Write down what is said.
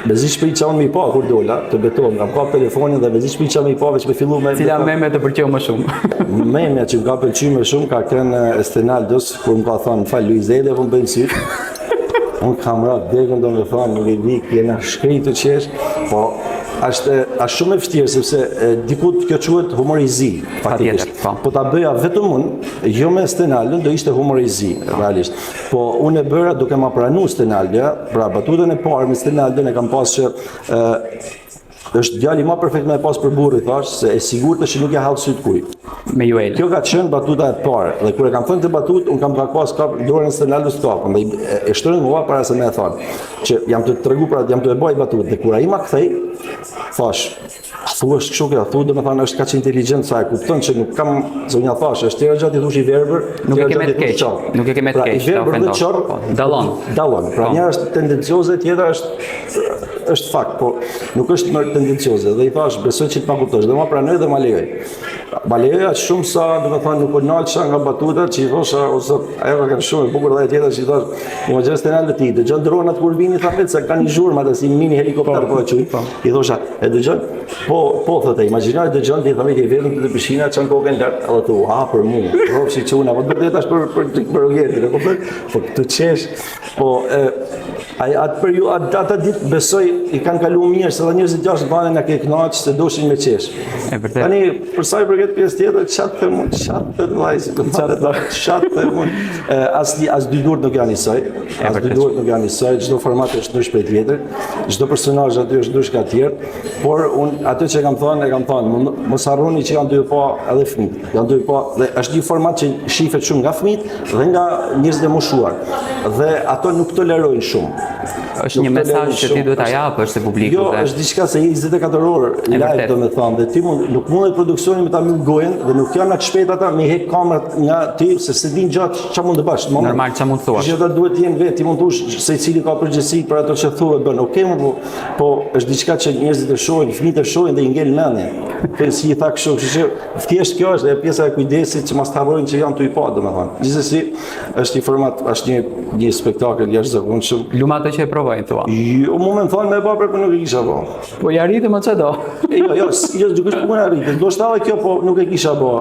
Mezi ç'pritja unë me i pa kur dola, të betohem, kam kap telefonin dhe mezi ç'pritja me i pa veç me fillu me... Cila meme të pëlqeu më shumë? Memja që më ka pëlqy më shumë ka qenë e Stenaldos, kur më ka thonë, më fal Luiz Ejlli, po më bëjnë sytë. Unë kam ra dekën, do me thonë, nuk e di, jena shkri tu qesh, po është, është shumë e vështirë, sepse e, diku kjo quhet humor i zi, faktikisht. Po. Po ta bëja vetëm unë, jo me Stenaldon, do ishte humor i zi, realisht. Po unë e bëra duke ma pranu Stenaldo, pra batutën e parë me Stenaldon e kam pas që ë është djali ma perfekt me e pas për burrë, i thash, se e sigurt është që nuk ja hall syt kujt. Me Juel. Kjo ka qenë batuta e parë dhe kur e kam thënë këtë batutë, unë kam ka pas kap dorën e Stenaldos të kapën dhe e, e shtrëngova para se me e thonë, që jam tu tregu pra jam tu e baj batutë dhe kur ai ma kthej, thash, a thu është kështu kjo, a thu do me thënë është kaq inteligjent sa e kupton që nuk kam, se unë ja thash, është tjera gjatë i thush i verbër, Nuk e tjera ke me gjatë të i thush keq. qorr. Nuk e ke me të Pra, keq, i ta verbër dhe ofendon. qorr, Po, dallon. Dallon. Pra Po. njëra është tendencioze, tjetra është është fakt, po nuk është më tendencioze. Dhe i thash, besoj që të ma kuptosh. Dhe ma pranoi dhe ma lejoi. Ma lejoi aq shumë sa, do të thonë, nuk u nalsha nga batutat që i thosha, o zot, ajo ka qenë shumë e bukur dhe ajo tjetra që i thash, imagjino Stenaldo ti, dëgjon dronat kur vini tha vetë se kanë një zhurmë ata si mini helikopter po e quaj. I thosha, e dëgjon? Po, po thotë, imagjino e dëgjon ti thonë ke vetëm te pishina çon kokën lart, edhe thu, a për mua, rrofshi çuna, po të vërtetë është për për për, për Rogertin, e kupton? Po këtë qesh, po e ai atë për ju atë atë ditë besoj i kanë kaluar mirë se edhe njerëzit jashtë banë na ke kënaq se doshin me qesh. E vërtet. Tani për sa i përket pjesë tjetër, çat të them unë, çat të vllai, çat të çat të them unë. E, As as dy duart nuk janë njësoj, as dy vërtet. duart nuk janë njësoj, çdo format është ndrysh prej tjetrit, çdo personazh aty është ndrysh nga të tjerë, por unë atë që kam thënë, e kam thënë, mos harroni që janë tu e pa edhe fëmijët. Janë tu e pa dhe është një format që shifet shumë nga fëmijët dhe nga njerëzit e moshuar. Dhe ato nuk tolerojnë shumë. Është një Nuk mesazh tolerojnë që ti shumë. duhet ta Është- japësh te publiku Jo, dhe është diçka se je 24 orë live vërtet. do me thënë dhe ti mund nuk mundet produksioni me ta mbyll gojën dhe nuk janë aq shpejt ata me hek kamerat nga ti se se din gjatë çfarë mund të bësh. në moment. Normal, çfarë mund të thuash. Që ata duhet të jenë vetë, ti mund thuash se i cili ka përgjegjësi për ato që thua e bën. Okej, më po, po është diçka që njerëzit e shohin, fëmijët e shohin dhe i ngel në mendje. Pe si i tha kështu, kështu që thjesht kjo është e pjesa e kujdesit që mos të harrojnë që janë tu i pa, domethënë. Gjithsesi, është një format, është një një spektakël jashtëzakonshëm. Lum ato që e provojnë thua. Jo, mu më thonë me ba, por nuk e kisha bo. Po ja rritëm atë do. E, Jo, jo, jo, nuk është puna e rritës. Ndoshta edhe kjo, po nuk e kisha bo.